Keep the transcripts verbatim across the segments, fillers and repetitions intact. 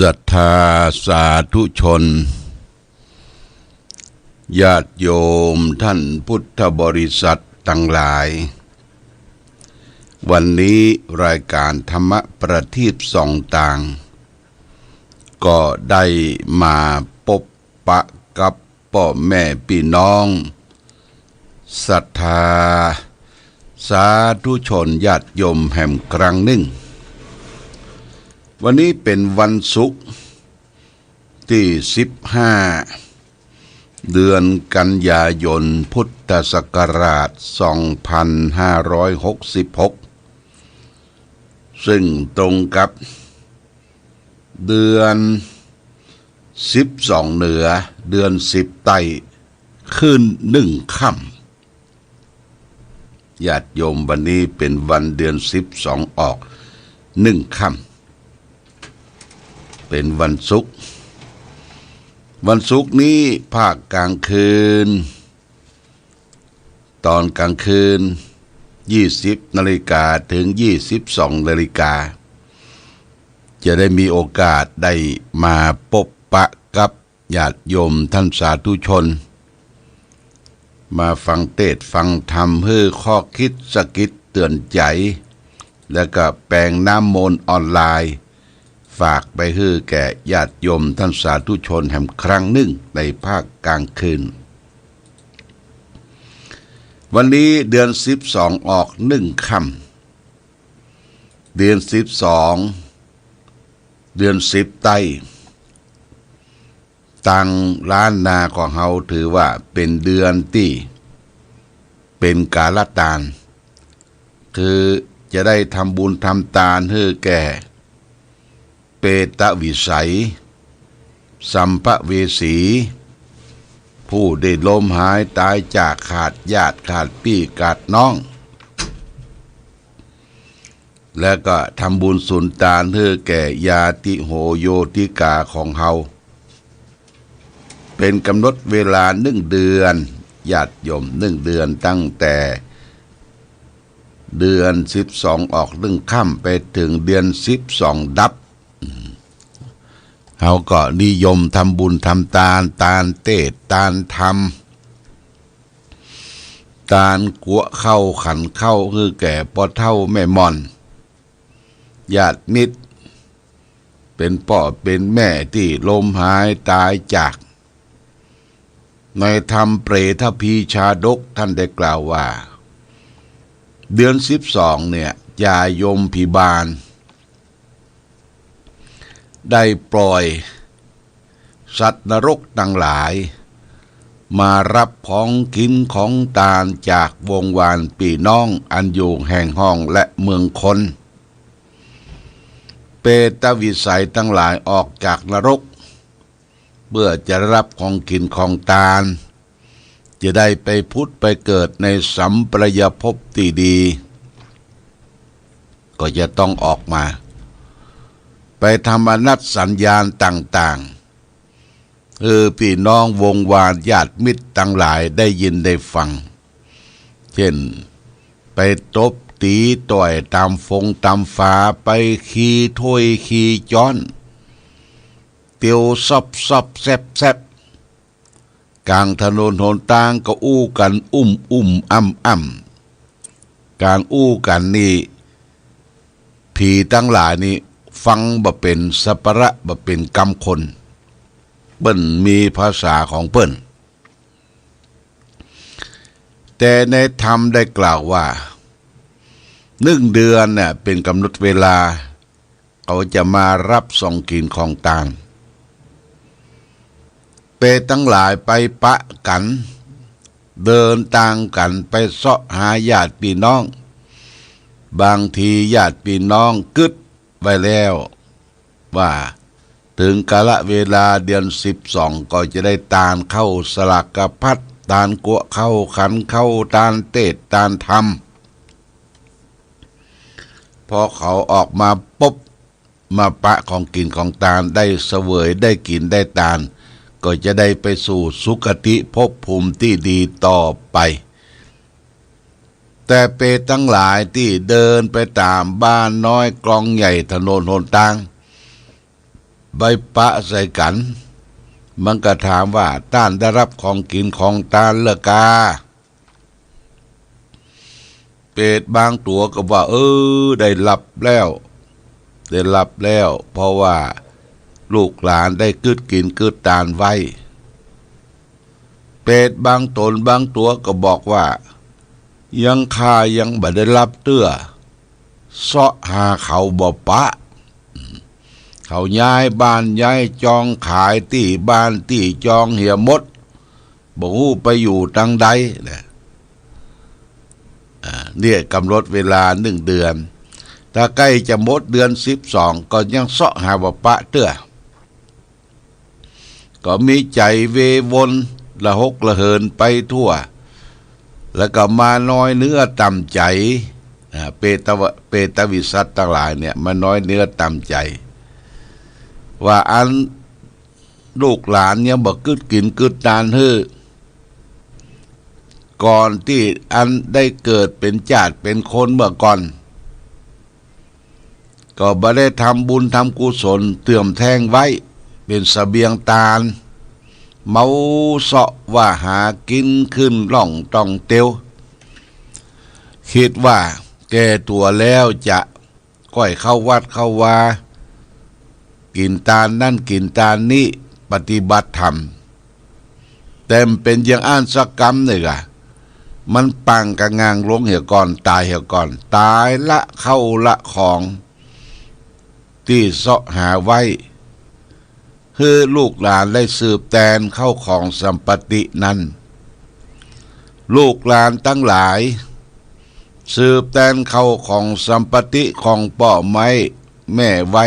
ศรัทธาสาธุชน ญาติโยมท่านพุทธบริษัทตังหลาย วันนี้รายก๋านธรรมะประทีปส่องตาง ก็ได้มาปบปะกับป้อแม่ปี้น้อง ศรัทธาสาธุชนญาติโยมแหมครั้งนึ่ง วันนี้เป๋นวันศุกร์ตี้สิบห้า เดือนกันยายน พุทธศักราชสองพันห้าร้อยหกสิบหก ซึ่งตรงกับเดือนสิบสองเหนือ เดือนสิบใต้ ขึ้นหนึ่งค่ำ ญาติโยม วันนี้เป๋นวันเดือนสิบสองออกหนึ่งค่ำ เป๋นวันศุกร์ วันศุกร์นี้ภาคกลางคืน ต๋อนกลางคืน ยี่สิบนาฬิกาเถิงยี่สิบสองนาฬิกา จะได้มีโอกาสได้มาปบปะกับ ญาติโยมท่านสาธุชน มาฟังเตสน์ฟังธรรม หื้อข้อคิดสะกิดเตื๋อนใจ๋ แล้วก็แป๋งน้ำมนต์ออนไลน์ ฝากไปหื้อแก่ญาติโยมท่านสาธุชนแหมครั้งนึ่งในภาคกลางคืน วันนี้เดือนสิบสองออกหนึ่งค่ำ เดือนสิบสอง เดือนสิบใต้ ตางล้านนาของเฮาถือว่าเป๋นเดือนตี้เป๋นกาลตาน คือจะได้ทำบุญทำตานหื้อแก่เปตวิสัย สัมภเวสี ผู้ได้ล้มหายต๋ายจาก ขาดญาติขาดปี้ขาดน้อง แล้วก็ทำบุญสุนตานหื้อแก่ญาติโหโยติกาของเฮา เป๋นก๋ำหนดเวลาหนึ่งเดือน ญาติโยม หนึ่งเดือน ตั้งแต่เดือนสิบสองออกหนึ่งค่ำไปเถิงเดือนสิบสองดับ เฮาก็นิยมทำบุญทำตาน ตานเตสน์ ตานธรรม ตานกั๊วข้าวขันข้าวหื้อแก่ป้อเฒ่าแม่หม่อน ญาติมิตร เป๋นป้อเป๋นแม่ตี้ล้มหายต๋ายจาก ในธรรมเปรตพีชาดกต้านได้กล่าวว่า เดือนสิบสองเนี่ย ญาโยมพิบาล ได้ปล่อยสัตว์นรกตังหลาย มาฮับของกิ๋นของตานจากวงวานปี้น้องอันอยู่แห่งห้องและเมืองคน เปตวิสัยตังหลายออกจากนรก เปื้อจะฮับของกิ๋นของตาน จะได้ไปผุดไปเกิดในสัมปรายภพตี้ดี ก็จะต้องออกมา ไปทำอนัตสัญญาณต่างๆ หื้อปี้น้องวงวานญาติมิตรตังหลายได้ยินได้ฟัง เจ้น ไปตบตี๋ต่อยต๋ามฟงต๋ามฝา ไปขี่ถ้วยขี่จ๊อน เตียวซอบซอบแซบแซบ ก๋างถนนหนตางก็อู้กั๋นอุ้มอุ้มอ้ำอ้ำ ก๋านอู้กั๋นนี่ ผีตังหลายนี่ฟังบ่เป๋น สัประบ่เป๋นกำคน เปิ้นมีภาษาของเปิ้น แต่ในธรรมได้กล่าวว่า หนึ่งเดือนเนี่ยเป๋นก๋ำหนดเวลา เขาจะมาฮับของกิ๋นของตาน เปตตังหลายไปปะกั๋น เดินตางกั๋นไปเซาะหาญาติปี้น้อง บางทีญาติปี้น้องกึ๊ดไว้แล้วว่า เถิงกาละเวลาเดือนสิบสองก็จะได้ตานข้าวสลากพัด ตานกั๊วข้าวขันข้าว ตานเตสน์ ตานธรรม พอเขาออกมาปุ๊บ มาปะของกิ๋นของตาน ได้เสวย ได้กิ๋น ได้ตาน ก็จะได้ไปสู่สุคติภพภูมิตี้ดีต่อไป แต่เปตตังหลายตี้เดินไปต๋ามบ้านน้อยกลองใหญ่ถนนหนตาง ไปปะใส่กั๋น มันก็ถามว่า ต้านได้ฮับของกิ๋นของตานแล้วกา เปรตบางตั๋วก็ว่า เออ ได้ฮับแล้ว ได้ฮับแล้ว เพราะว่าลูกหลานได้กึ๊ดกิ๋นกึ๊ดตานไว้ เปรตบางต๋นบางตั๋วก็บอกว่า ยังข้ายังบ่ได้ฮับเตื้อ เซาะหาเขาบ่ปะ เขาย้ายบ้านย้ายจอง ขายตี้บ้านตี้จองเหียหมด บ่ฮู้ไปอยู่ตังใดนะ อ่า เนี่ยกำหนดเวลาหนึ่งเดือน ถ้าใก้จะหมดเดือนสิบสองก็ยังเซาะหาบ่ปะเตื้อ ก็มีใจ๋เววนระหกระเหินไปทั่ว แล้วก็มาน้อยเนื้อต่ำใจ๋ อ่า เปตวะ เปตวิสัชตังหลายเนี่ย มาน้อยเนื้อต่ำใจ๋ ว่าอันลูกหลานยังบ่กึ๊ดกิ๋นกึ๊ดตานหื้อ ก่อนตี้อันได้เกิดเป๋นจาติเป๋นคนเมื่อก่อน ก็บ่ได้ทำบุญทำกุศลเตรียมแท้งไว้ เป๋นเสบียงตาน เมาเซาะว่าหากิ๋นขึ้นล่องต่องเตียว กึ๊ดว่าแก่ตั๋วแล้วจะก้อยเข้าวัดเข้าวา กิ๋นตานนั้นกิ๋นตานนี้ ปฏิบัติธรรม แต่บ่เป๋นอย่างอั้นสักกำนึ่งอะ มันปังกะงั่งลงเหียก่อน ต๋ายเหียก่อน ต๋ายละเข้าละของตี้เซาะหาไว้ หื้อลูกหลานได้สืบแตนเข้าของสัมปัตตินั้น ลูกหลานตังหลาย สืบแตนเข้าของสัมปัตติของป้อไม้แม่ไว้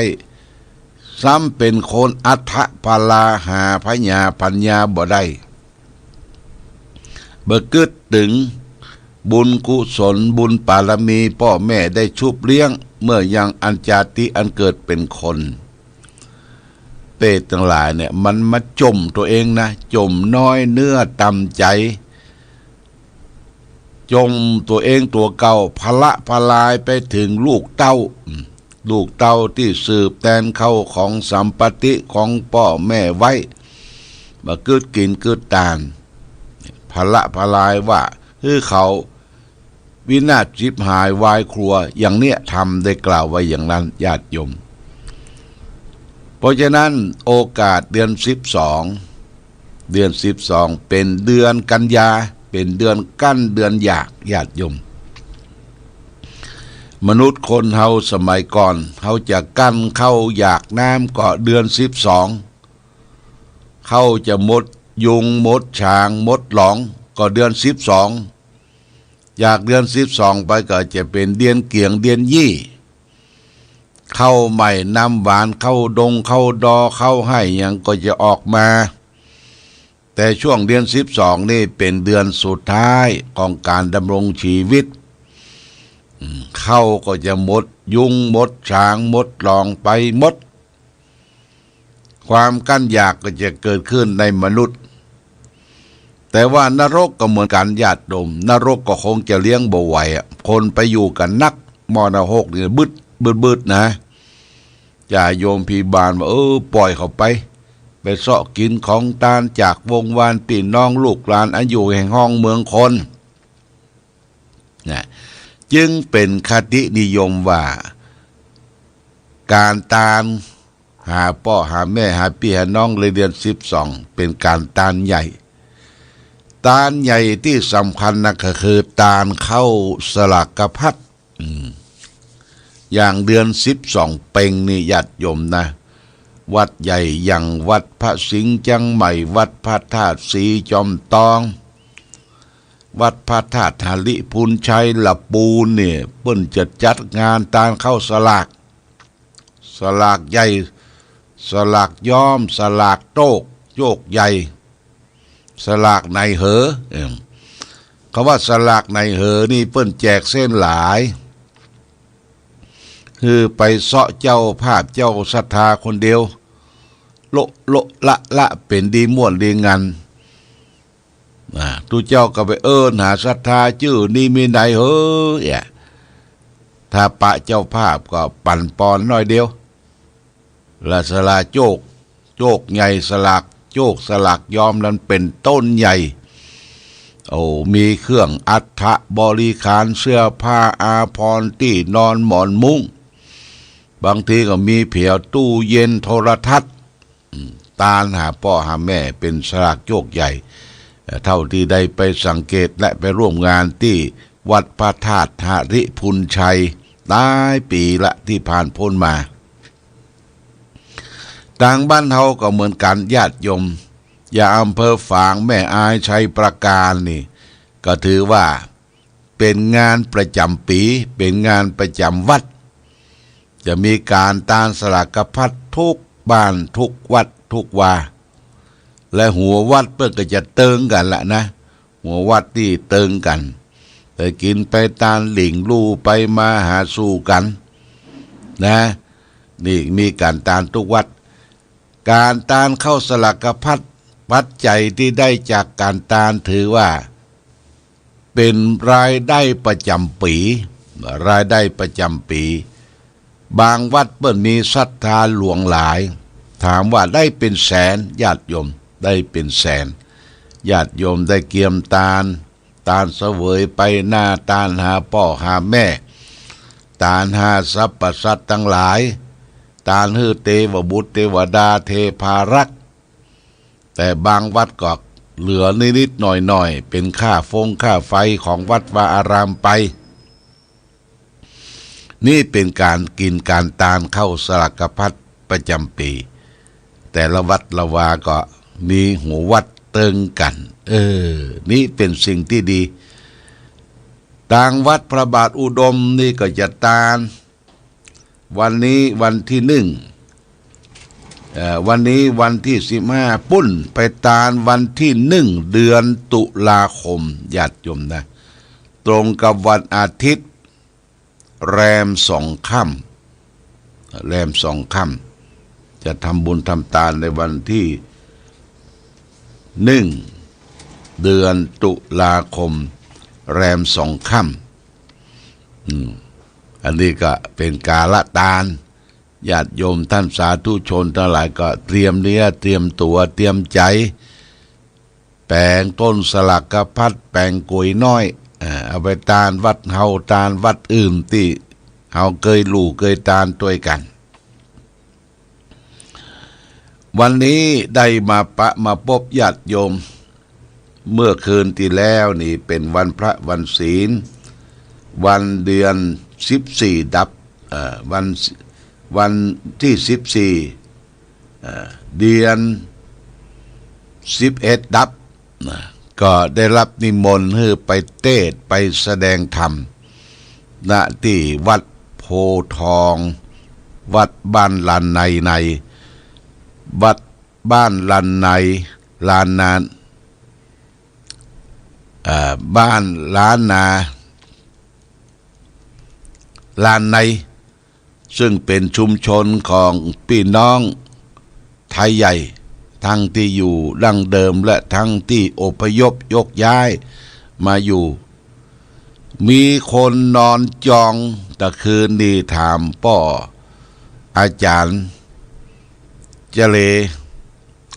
ซ้ำเป๋นคนอัฏฐพลา หาผญาปั๋ญญาบ่ได้ บ่กึ๊ดเถิงบุญกุศลบุญปารมีป้อแม่ได้ชุบเลี้ยง เมื่อยังอันจาติอันเกิดเป๋นคน เปรตตังหลายเนี่ย มันมาจ่มตั๋วเองนะ จ่มน้อยเนื้อต่ำใจ๋ จ่มตั๋วเองตั๋วเก่า พละพลายไปเถิงลูกเต้า อืม ลูกเต้าตี้สืบแตนเข้าของสัมปัตติของป้อแม่ไว้ บ่กึ๊ดกิ๋นกึ๊ดตาน พละพลายว่า หื้อเขาวินาศฉิบหายวายครัว อย่างเนี้ย ธรรมได้กล่าวไว้อย่างนั้น ญาติโยม เพราะฉะนั้นโอกาสเดือนสิบสอง เดือนสิบสองเป๋นเดือนกันยา เป๋นเดือนกั้นเดือนอยาก ญาติโยม มนุษย์คนเฮาสมัยก่อน เฮาจะกั้นข้าวอยากน้ำก็เดือนสิบสอง ข้าวจะหมดยุงหมดฉางหมดหลองก็เดือนสิบสอง จากเดือนสิบสองไปก็จะเป๋นเดือนเกียงเดือนยี่ ข้าวใหม่น้ำหวาน ข้าวดงข้าวดอ ข้าวไฮ่หยังก็จะออกมา แต่ช่วงเดือนสิบสองนี่เป๋นเดือนสุดท้ายของก๋านดำรงชีวิต อืม ข้าวก็จะหมดยุงหมดฉางหมดหลองไปหมด ความกั้นอยากก็จะเกิดขึ้นในมนุษย์ แต่ว่านรกก็เหมือนกั๋น ญาติโยม นรกก็คงจะเลี้ยงบ่ไหวอะ คนไปอยู่กั๋นนัก หม้อนรกนี่บึด บึด บึดนะ จ่าโยมพิบาลว่า เออ ป่อยเขาไป ไปเซาะกิ๋นของตานจากวงวานปี้น้องลูกหลานอันอยู่แห่งฮ้องเมืองคน นะ จึงเป๋นคตินิยมว่า ก๋านตานหาป้อหาแม่หาปี้หาน้องในเดือนสิบสอง เป๋นก๋านตานใหญ่ ตานใหญ่ตี้สำคัญนะก็คือตานข้าวสลากพัด อืม อย่างเดือนสิบสองเพ็งนี่ ญาติโยมนะ วัดใหญ่อย่างวัดพระสิงห์เจียงใหม่ วัดพระธาตุสีจอมตอง วัดพระธาตุหริภุญชัยละปูนเนี่ย เปิ้นจะจัดงานตานข้าวสลาก สลากใหญ่ สลากย้อม สลากโต๊ก โจ๊กใหญ่ สลากไหนเหอ เอิ่ม คำว่าสลากไหนเหอนี่เปิ้นแจกเส้นหลาย คือไปเซาะเจ้าภาพเจ้าศรัทธาคนเดียว โละโละละละ เป๋นดีม่วนดีงัน อ่า ตุ๊เจ้าก็ไปเอิ้นหาศรัทธาจื้อนี้มีไหนเหอ เอี่ย ถ้าปะเจ้าภาพก็ปั๋นปอนหน้อยเดียว และสละโจก โจกใหญ่สลาก โจกสลากย้อมนั้นเป๋นต้นใหญ่ โอ้ มีเครื่องอัฐบริขาร เสื้อผ้าอาภรณ์ ตี้นอนหมอนมุ้ง บางทีก็มีเผียว ตู้เย็น โทรทัศน์ อืม ตานหาป้อหาแม่ เป๋นสลากโจกใหญ่ เอ่อ เต้าตี้ได้ไปสังเกตและไปร่วมงานตี้วัดพระธาตุหริภุญชัย หลายปี๋ละตี้ผ่านป๊นมา ตางบ้านเฮาก็เหมือนกั๋นญาติโยม อย่างอำเภอฝาง แม่อาย ชัยปราการนี่ ก็ถือว่าเป๋นงานประจ๋ำปี๋ เป๋นงานประจ๋ำวัด จะมีก๋านตานสลากพัดทุกบ้านทุกวัดทุกวา และหัววัดเปิ้นก็จะเติงกั๋นละนะ หัววัดตี้เติงกั๋น ไปกิ๋นไปตาน หลิ้งลู่ไปมาหาสู่กั๋นนะ นี่มีก๋านตานทุกวัด ก๋านตานข้าวสลากพัด ปัจจัยตี้ได้จากก๋านตานถือว่าเป๋นรายได้ประจ๋ำปี๋ รายได้ประจ๋ำปี๋ บางวัดเปิ้นมีศรัทธาหลวงหลาย ถามว่าได้เป๋นแสน ญาติโยม ได้เป๋นแสน ญาติโยมได้เกียมตาน ตานเสวยไปหน้า ตานหาป้อหาแม่ ตานหาสรรพสัตว์ตังหลาย ตานหื้อเตวบุตรเตวดาเทพารักษ์ แต่บางวัดก็เหลือนิดๆ หน่อยๆ เป๋นค่าฟงค่าไฟของวัดวาอารามไป นี่เป๋นก๋านกิ๋นก๋านตานข้าวสลากพัดประจ๋ำปี๋ แต่ละวัดละวาก็มีหัววัดเติงกั๋น เออ นี่เป๋นสิ่งตี้ดี ตางวัดพระบาทอุดมนี่ก็จะตาน วันนี้วันตี้นึ่ง เอ่อ วันนี้วันตี้สิบห้า ปุ้นไปตานวันตี้นึ่ง เดือนตุลาคม ญาติโยมนะ ตรงกับวันอาทิตย์ แรมสองค่ำ แรมสองค่ำ จะทำบุญทำตานในวันตี้นึ่ง เดือนตุลาคม แรมสองค่ำ อืม อันนี้ก็เป๋นกาละตาน ญาติโยมต้านสาธุชนตังหลายก็เตรียมเนื้อเตรียมตั๋วเตรียมใจ๋ แป๋งต้นสลากพัด แป๋งก๋วยน้อย เอ่อ เอาไปตานวัดเฮา ตานวัดอื่นตี้เฮาเกยลู่เกยตานตวยกั๋น วันนี้ได้มาปะมาปบญาติโยม เมื่อคืนตี้แล้วนี่เป๋นวันพระวันศีล วันเดือนสิบสี่ดับ เอ่อ วัน วันตี้สิบสี่ เอ่อ เดือนสิบเอ็ดดับนะ ก็ได้รับนิมนต์หื้อไปเตสน์ไปแสดงธรรม ณ ตี้วัดโพธิ์ทอง วัดบ้านลานใน ใน วัดบ้านลานใน ลานนา เอ่อ บ้านลานนา ลานใน ซึ่งเป๋นชุมชนของปี้น้องไทยใหญ่ ตังตี้อยู่ดั้งเดิมและตังตี้อพยพยกย้ายมาอยู่ มีคนนอนจอง ตะคืนนี้ถามป้ออาจ๋ารย์เจเล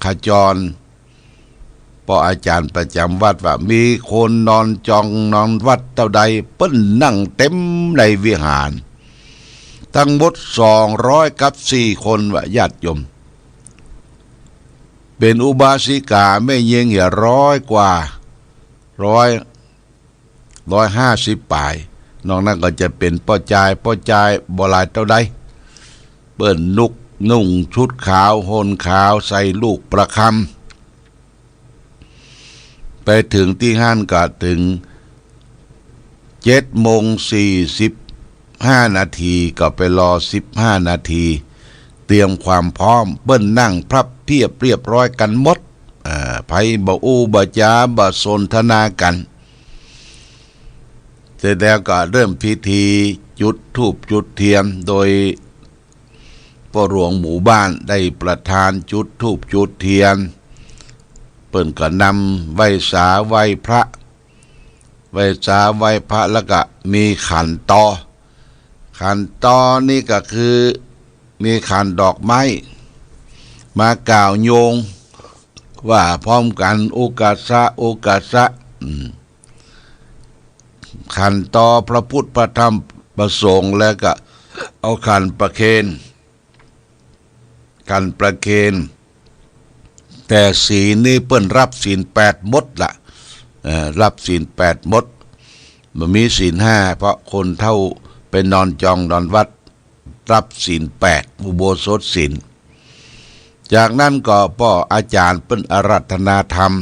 ขจร ป้ออาจ๋ารย์ประจ๋ำวัดว่า มีคนนอนจองนอนวัดเต้าใด เปิ้นนั่งเต็มในวิหาร ตังหมดสองร้อยกับสี่คนว่าญาติโยม เป๋นอุบาสิกาแม่ญิงเหียร้อยกว่า ร้อย ร้อยห้าสิบป๋าย นอกนั้นก็จะเป๋นป้อจาย ป้อจายบ่หลายเต้าใด เปิ้นนุก นุ่งชุดขาว ห่นขาว ใส่ลูกประคำ ไปเถิงตี้หั้นก็เถิงเจ็ดโมงสี่สิบห้านาที ก็ไปรอสิบห้านาที เตรียมความพร้อม เปิ้นนั่งพับเพียบเรียบร้อยกั๋นหมด อ่า ใผบ่อู้บ่จ๋าบ่สนทนากั๋น เสร็จแล้วก็เริ่มพิธีจุดธูปจุดเตียน โดยป้อหลวงหมู่บ้านได้ประธานจุดธูปจุดเตียน เปิ้นก็นำไหว้สาไหว้พระ ไหว้สาไหว้พระแล้วก็มีขันต่อ ขันต่อนี่ก็คือมีขันดอกไม้ มากล่าวโยงว่าพร้อมกั๋น โอกัสสะ โอกัสสะ อืม ขันตอพระพุทธพระธรรมพระสงฆ์ แล้วก็เอาขันประเคน ขันประเคน แต่ศีลนี่เปิ้นฮับศีลแปดหมดละ เอ่อ ฮับศีลแปดหมด บ่มีศีลห้า เพราะคนเฒ่าไปนอนจองนอนวัด ฮับศีลแปด อุโบสถศีล จากนั้นก็ป้ออาจ๋ารย์เปิ้นอาราธนาธรรม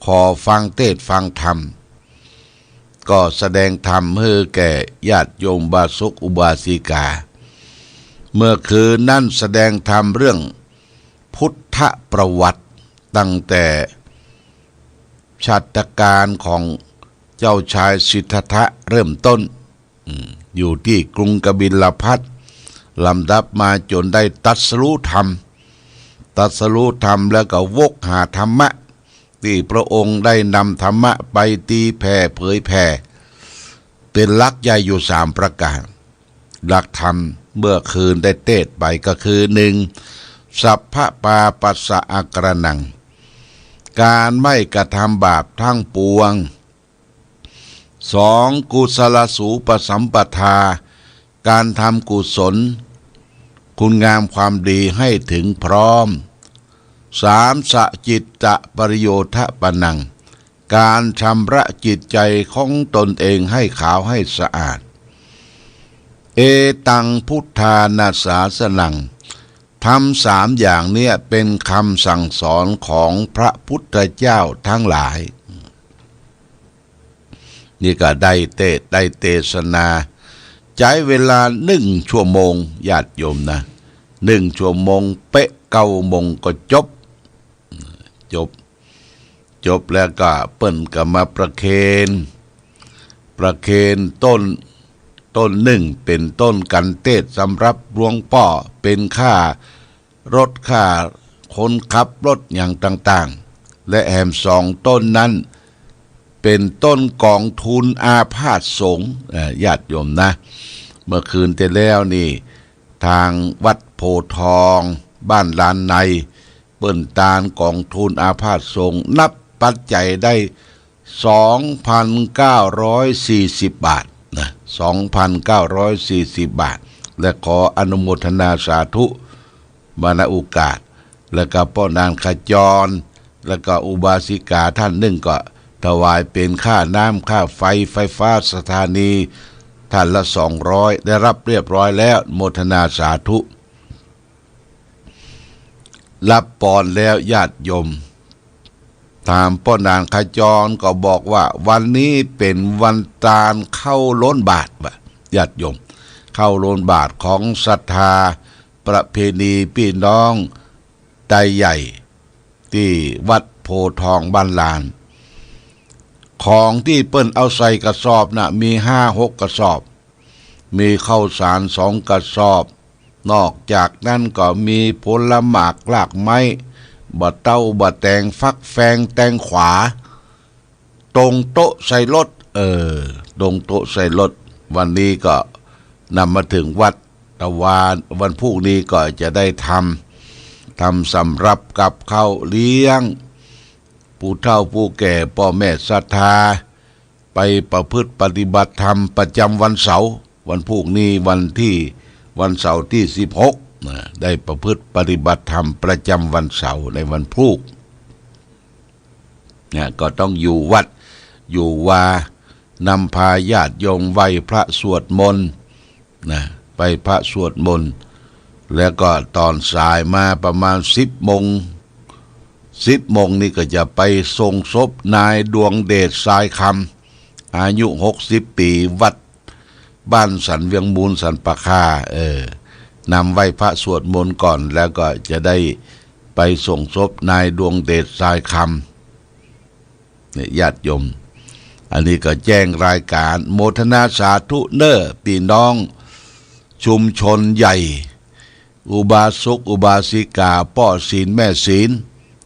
ขอฟังเทศน์ฟังธรรม ก็แสดงธรรมหื้อแก่ญาติโยมอุบาสกอุบาสิกา เมื่อคืนนั้นแสดงธรรมเรื่องพุทธประวัติ ตั้งแต่ชาตกาลของเจ้าชายสิทธัตถะเริ่มต้น อืม อยู่ตี้กรุงกบิลพัสดุ์ ลำดับมาจ๋นได้ตรัสรู้ธรรม ตรัสรู้ธรรมแล้วก็วกหาธรรมะ ตี้พระองค์ได้นำธรรมะไปตีแผ่เผยแผ่ เป๋นหลักใหญ่อยู่สามประก๋าน หลักธรรมเมื่อคืนได้เทศน์ไปก็คือ หนึ่ง สัพพะปาปัสสะอะกะระหัง ก๋านไม่กระทำบาปทั้งปวง สอง กุศลสูปสัมปทา ก๋านทำกุศล คุณงามความดีให้ถึงพร้อม สาม สะจิตตะปริโยทะปะหัง ก๋านชำระจิตใจ๋ของตนเองให้ขาวให้สะอาด เอตังพุทธานาสาสนัง ธรรมสามอย่างเนี้ยเป๋นคำสั่งสอนของพระพุทธเจ้าทั้งหลาย นี่ก็ได้เทศน์ ได้เทศนา ใจ๊เวลาหนึ่งชั่วโมง ญาติโยมนะ หนึ่งชั่วโมงเป๊ะ เก้าโมงก็จบ จบ จบแล้วก็เปิ้นก็มาประเคน ประเคนต้น ต้นนึ่งเป๋นต้นกัณฑ์เทศน์สำหรับหลวงป้อ เป๋นค่ารถ ค่าคนขับรถอย่างต่างๆ และแหมสองต้นนั้น เป๋นต้นก๋องทุนอาพาธสงฆ์ เอ่อ ญาติโยมนะ เมื่อคืนตี้แล้วนี่ ตางวัดโพธิ์ทอง บ้านลานใน เปิ้นตานก๋องทุนอาพาธสงฆ์ นับปัจจัยได้ สองพันเก้าร้อยสี่สิบ บาทนะ สองพันเก้าร้อยสี่สิบ บาท และขออนุโมทนาสาธุมา ณ โอกาส แล้วก็ป้อนางขจร แล้วก็อุบาสิกาท่านนึ่งก็ถวายเป๋นค่าน้ำค่าไฟ ไฟฟ้าสถานี ท่านละสองร้อย ได้ฮับเรียบร้อยแล้ว โมทนาสาธุ ฮับปอนแล้วญาติโยม ถามป้อนางขจรก็บอกว่า วันนี้เป๋นวันตานเข้าล้นบาตรว่ะ ญาติโยม เข้าล้นบาตรของศรัทธาประเพณีปี้น้องไตใหญ่ ตี้วัดโพธิ์ทองบ้านลาน ของตี้เปิ้นเอาใส่กระสอบน่ะ มีห้าหกกระสอบ มีข้าวสารสองกระสอบ นอกจากนั้นก็มีผลหมากรากไม้ บ่าเต๊า บ่าแตง ฟักแฟง แตงขวา ตรงโต๊ะใส่รถ เออ ตรงโต๊ะใส่รถ วันนี้ก็นำมาเถิงวัด ตะวา วันพูกนี้ก็จะได้ทำ ทำสำหรับกับข้าวเลี้ยง ผู้เฒ่าผู้แก่ ป้อแม่ศรัทธา ไปประพฤติปฏิบัติธรรมประจำวันเสาร์ วันพูกนี้วันตี้ วันเสาร์ตี้สิบหกนะ ได้ประพฤติปฏิบัติธรรมประจำวันเสาร์ในวันพูก นะ ก็ต้องอยู่วัด อยู่วา นำพาญาติโยมไหว้พระสวดมนต์นะ ไหว้พระสวดมนต์ แล้วก็ตอนสายมาประมาณสิบโมง สิบโมงนี่ก็จะไปส่งศพนายดวงเดช ทรายคำ อายุหกสิบปี๋ วัดบ้านสันเวียงมูล สันป่าค่า เออ นำไหว้พระสวดมนต์ก่อน แล้วก็จะได้ไปส่งศพนายดวงเดช ทรายคำ เนี่ย ญาติโยม อันนี้ก็แจ้งรายการ โมทนาสาธุเน้อปี้น้องชุมชนใหญ่ อุบาสกอุบาสิกา ป้อศีลแม่ศีล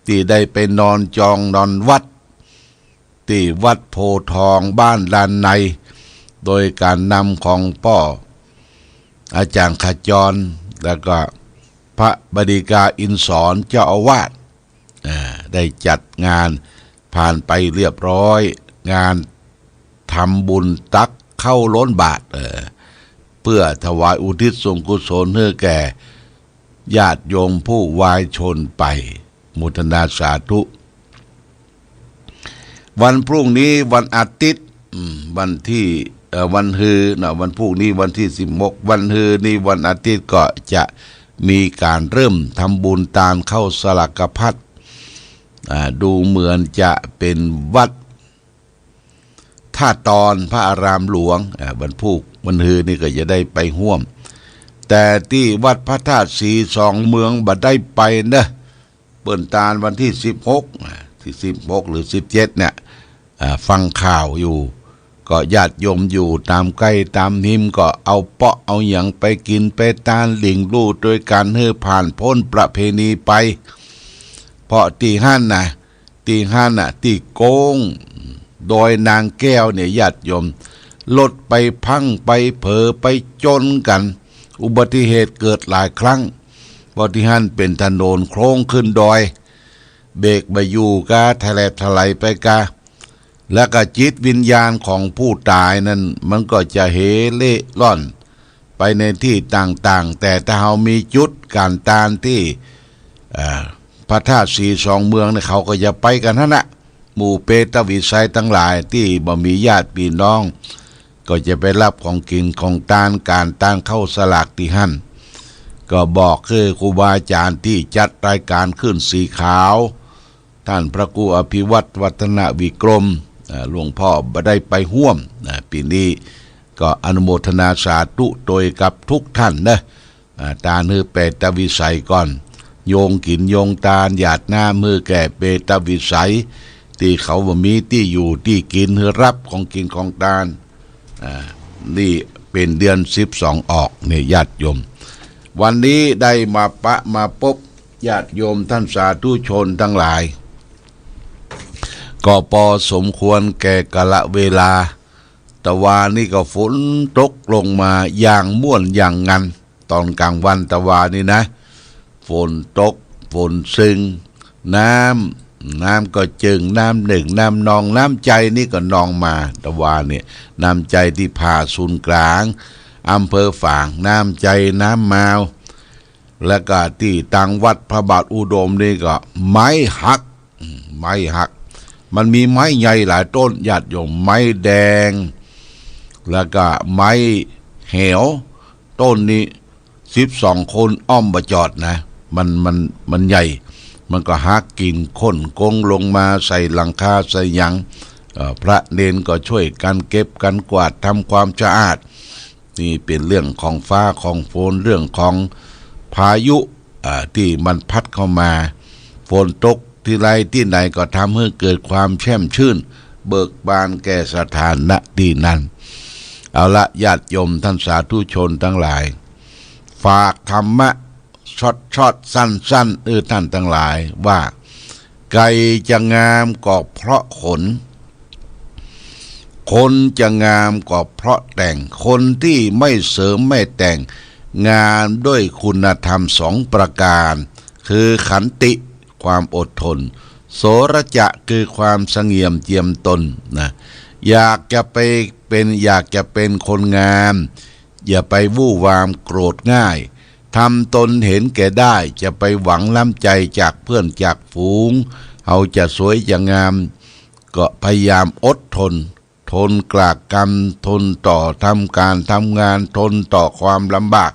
ตี้ได้ไปนอนจองนอนวัด ตี้วัดโพธิ์ทองบ้านลานใน โดยก๋านนำของป้ออาจ๋ารย์ขจร แล้วก็ พระบดินทราอินทร์สอนเจ้าอาวาส อ่า ได้จัดงานผ่านไปเรียบร้อย งานทำบุญตักข้าวล้นบาตร เออ เพื่อถวายอุทิศส่วนกุศลหื้อแก่ญาติโยมผู้วายชนไป โมทนาสาธุ วันพรุ่งนี้วันอาทิตย์ อืม วันที่ เอ่อ วันฮือนะ วันพรุ่งนี้วันที่สิบหก วันฮือนี่วันอาทิตย์ก็จะมีการเริ่มทำบุญตานข้าวสลากพัด อ่า ดูเหมือนจะเป็นวัดท่าตอนพระอารามหลวง อ่า วันพูก วันฮือนี่ก็จะได้ไปฮ่วม แต่ตี้วัดพระธาตุสีสองเมืองบ่ได้ไปเนอะ เปิ้นตานวันที่สิบหก อ่า ที่สิบหกหรือสิบเจ็ดเนี่ย อ่า ฟังข่าวอยู่ ก็ญาติโยมอยู่ต๋ามใก้ต๋ามฮิมก็เอาเปาะเอาหยังไปกิ๋นไปตานหลิ้งลู่ตวยกั๋นหื้อผ่านป๊นประเพณีไป เพราะตี้หั้นนะ ตี้หั้นน่ะ ตี้โก๊งดอยนางแก้วเนี่ยญาติโยม รถไปพังไปเผลอไปจนกั๋น อุบัติเหตุเกิดหลายครั้ง เพราะตี้หั้นเป๋นถนนโคลนขึ้นดอย เบรกบ่อยู่ก้า ถลบถลายไปก้า แล้วก็จิตวิญญาณของผู้ต๋ายนั้นมันก็จะเหเล่ร่อนไปในตี้ต่างๆ แต่ถ้าเฮามีจุดก๋านตานตี้ อ่า พระธาตุสีสองเมืองเนี่ย เขาก็จะไปกั๋นหั้นนะ หมู่เปตวิสัยตังหลายตี้บ่มีญาติปี้น้อง ก็จะไปฮับของกิ๋นของตาน ก๋านตานข้าวสลากตี้หั้น ก็บอกหื้อครูบาอาจ๋ารย์ตี้จัดรายก๋านคลื่นสีขาว ต้านพระครูอภิวัตรวัฒนวิกรม อ่า หลวงพ่อบ่ได้ไปฮ่วม อ่า ปี๋นี้ก็อนุโมทนาสาธุตวยกับทุกท่านนะ อ่า ตานหื้อเปตวิสัยก่อน โยงกิ๋นโยงตาน หยาดน้ำหื้อแก่เปตวิสัย ตี้เขาบ่มีตี้อยู่ตี้กิ๋น หื้อฮับของกิ๋นของตาน อ่า นี่เป๋นเดือนสิบสองออกเนี่ยญาติโยม วันนี้ได้มาปะมาปบญาติโยมต้านสาธุชนตังหลาย ก็ปอสมควรแก่กาละเวลา ตะวานี้ก็ฝนตกลงมาอย่างม่วนอย่างงัน ต๋อนก๋างวันตะวานี้นะ ฝนตก ฝนซึ่ง น้ำ น้ำก็เจิ่ง น้ำนึ่ง น้ำนอง น้ำใจ๋นี่ก็นองมา ตะวาเนี่ย น้ำใจ๋ตี้ผาศูนย์ก๋าง อำเภอฝาง น้ำใจ๋ น้ำมาว แล้วก็ตี้ตางวัดพระบาทอุดมนี่ก็ไม้หัก อืม ไม้หัก มันมีไม้ใหญ่หลายต้น ญาติโยม ไม้แดง แล้วก็ไม้แหว ต้นนี้สิบสองคนอ้อมบ่จอดนะ มัน มัน มันใหญ่ มันก็หักกิ่งโค่นโกงลงมาใส่หลังคาใส่หยัง เอ่อ พระเณรก็ช่วยกั๋นเก็บกั๋นกวาดทำความสะอาด นี่เป๋นเรื่องของฟ้าของฝน เรื่องของพายุ อ่า ตี้มันพัดเข้ามา ฝนตกตี้ใดตี้ไหนก็ทำหื้อเกิดความแช่มชื่น เบิกบานแก่สถานะตี้นั้น เอาละ ญาติโยมต้านสาธุชนตังหลาย ฝากธรรมะช็อตๆ สั้นๆ เออ ต้านตังหลายว่า ไก่จะงามก็เพราะขน คนจะงามก็เพราะแต่ง คนตี้ไม่เสริมไม่แต่ง งามด้วยคุณธรรมสองประก๋าน คือขันติ ความอดทน โสรจะ คือความสงบเจียมตนนะ อยากจะไปเป๋น อยากจะเป๋นคนงาม อย่าไปวู่วามโกรธง่าย ทำตนเห็นแก่ได้ จะไปหวังน้ำใจ๋จากเพื่อนจากฝูง เฮาจะสวยจะงาม ก็พยายามอดทน ทนกรากกำ ทนต่อทำก๋านทำงาน ทนต่อความลำบาก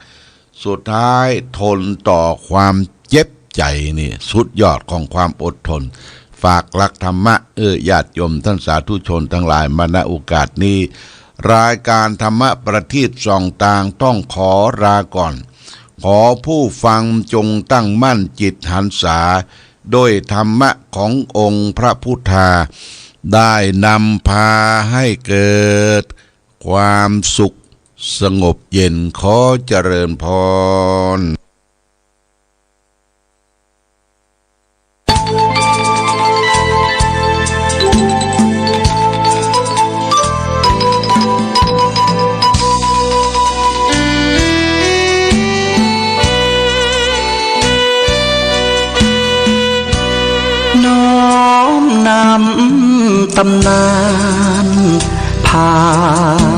สุดท้ายทนต่อความเจ็บใจ๋ นี่สุดยอดของความอดทน ฝากหลักธรรมะ เออ ญาติโยมต้านสาธุชนตังหลาย มา ณ โอกาสนี้ รายก๋านธรรมะประทีปส่องตางต้องขอลาก่อน ขอผู้ฟังจงตั้งมั่นจิตหันษา ด้วยธรรมะขององค์พระพุทธา ได้นำพาให้เกิดความสุขสงบเย็น ขอเจริญพร ำตำนานผ่า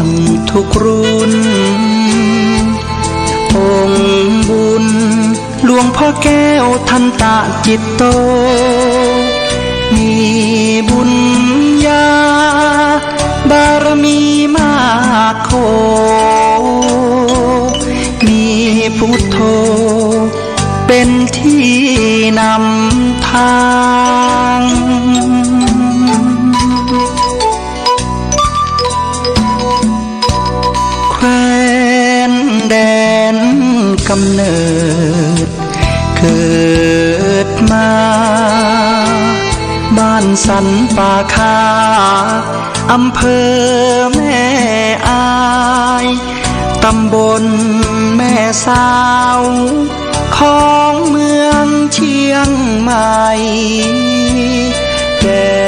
นทุกรุ่น องค์บุญหลวงพ่อแก้วทันตะจิตโต มีบุญญาบารมีมากโข มีพุทโธ เป็นที่นำทาง แคว้นแดนกำเนิดเกิดมา บ้านสันป่าคา อำเภอแม่อาย ตำบลแม่สาว ของเมืองเชียงใหม่ แก่